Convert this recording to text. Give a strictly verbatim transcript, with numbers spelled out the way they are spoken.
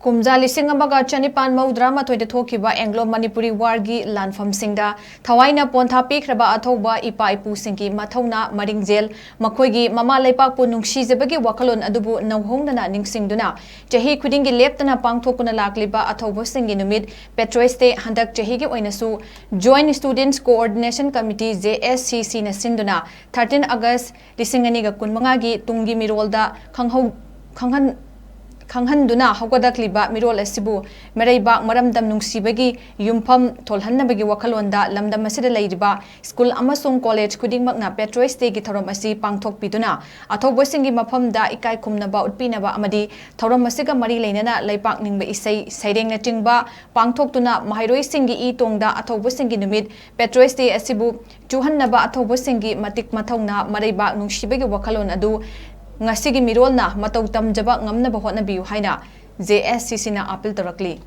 ꯀꯨꯝꯖꯥ ꯂꯤꯁꯤꯡ ꯑꯃꯒ ꯆꯅꯤꯄꯥꯟ ꯃꯧꯗ꯭ꯔꯥ ꯃꯥꯊꯣꯏꯗ ꯊꯣꯛꯈꯤꯕ ꯑꯦꯡꯒ꯭ꯂꯣ ꯃꯅꯤꯄꯨꯔꯤ ꯋꯥꯔꯒꯤ ꯂꯥꯟꯐꯝꯁꯤꯡꯗ ꯊꯋꯥꯏꯅ ꯄꯣꯟꯊꯥ ꯄꯤꯈ꯭ꯔꯕ ꯑꯊꯧꯕ ꯏꯄꯥ ꯏꯄꯨꯁꯤꯡꯒꯤ ꯃꯊꯧꯅꯥ, ꯃꯔꯤꯡꯖꯦꯜ, ꯃꯈꯣꯏꯒꯤ ꯃꯃꯥ ꯂꯩꯄꯥꯛꯄꯨ ꯅꯨꯡꯁꯤꯖꯕꯒꯤ ꯋꯥꯈꯜꯂꯣꯟ ꯑꯗꯨꯕꯨ ꯅꯧꯍꯣꯡꯗꯅ ꯅꯤꯡꯁꯤꯡꯗꯨꯅ ꯆꯍꯤ ꯈꯨꯗꯤꯡꯒꯤ ꯂꯦꯞꯇꯅ ꯄꯥꯡꯊꯣꯛꯇꯨꯅ ꯂꯥꯛꯂꯤꯕ ꯑꯊꯧꯕꯁꯤꯡꯒꯤ ꯅꯨꯃꯤꯠ, Patriots' Day, ꯍꯟꯗꯛ ꯆꯍꯤꯒꯤ ꯑꯣꯏꯅꯁꯨ Joint Students Coordination Committee, J S C C ꯅ ꯁꯤꯟꯗꯨꯅ thirteen August ꯂꯤꯁꯤꯡ ꯑꯅꯤꯒ ꯀꯨꯟꯃꯉꯥꯒꯤ ꯇꯨꯡꯒꯤ ꯃꯤꯔꯣꯜꯗ ꯈꯪꯍꯧ-, ꯈꯪꯍꯟ-, ꯈꯪꯍꯟꯗꯨꯅ ꯍꯧꯒꯠꯂꯛꯂꯤꯕ ꯃꯤꯔꯣꯜ ꯑꯁꯤꯕꯨ ꯃꯔꯩꯕꯥꯛ ꯃꯔꯝꯗꯝ ꯅꯨꯡꯁꯤꯕꯒꯤ ꯌꯨꯝꯐꯝ ꯊꯣꯜꯍꯟꯅꯕꯒꯤ ꯋꯥꯈꯜꯂꯣꯟꯗ ꯂꯝꯗꯝ ꯑꯁꯤꯗ ꯂꯩꯔꯤꯕ ꯁ꯭ꯀꯨꯜ ꯑꯃꯁꯨꯡ ꯀꯣꯂꯦꯖ ꯈꯨꯗꯤꯡꯃꯛꯅ Patriots' Day ꯒꯤ ꯊꯧꯔꯝ ꯑꯁꯤ ꯄꯥꯡꯊꯣꯛꯄꯤꯗꯨꯅ ꯑꯊꯧꯕꯁꯤꯡꯒꯤ ꯃꯐꯝꯗ ꯏꯀꯥꯏ ꯈꯨꯝꯅꯕ ꯎꯠꯄꯤꯅꯕ ꯑꯃꯗꯤ ꯊꯧꯔꯝ ꯑꯁꯤꯒ ꯃꯔꯤ ꯂꯩꯅꯅ ꯂꯩꯄꯥꯛ ꯅꯤꯡꯕ ꯏꯁꯩ ꯁꯩꯔꯦꯡꯅꯆꯤꯡꯕ ꯄꯥꯡꯊꯣꯛꯇꯨꯅ ꯃꯍꯩꯔꯣꯏꯁꯤꯡꯒꯤ ꯏ ꯇꯣꯡꯗ ꯑꯊꯧꯕꯁꯤꯡꯒꯤ ꯅꯨꯃꯤꯠ, Patriots' Day ꯑꯁꯤꯕꯨ ꯆꯨꯍꯟꯅꯕ ꯑꯊꯧꯕꯁꯤꯡꯒꯤ ꯃꯇꯤꯛ ꯃꯊꯧꯅꯥ, ꯃꯔꯩꯕꯥꯛ ꯅꯨꯡꯁꯤꯕꯒꯤ ꯋꯥꯈꯜꯂꯣꯟ ꯑꯗꯨ ꯉꯁꯤꯒꯤ ꯃꯤꯔꯣꯜꯅ ꯃꯇꯧ ꯇꯝꯖꯕ ꯉꯝꯅꯕ ꯍꯣꯠꯅꯕꯤꯌꯨ ꯍꯥꯏꯅ J S C C ꯅ appeal ꯇꯧꯔꯛꯂꯤ꯫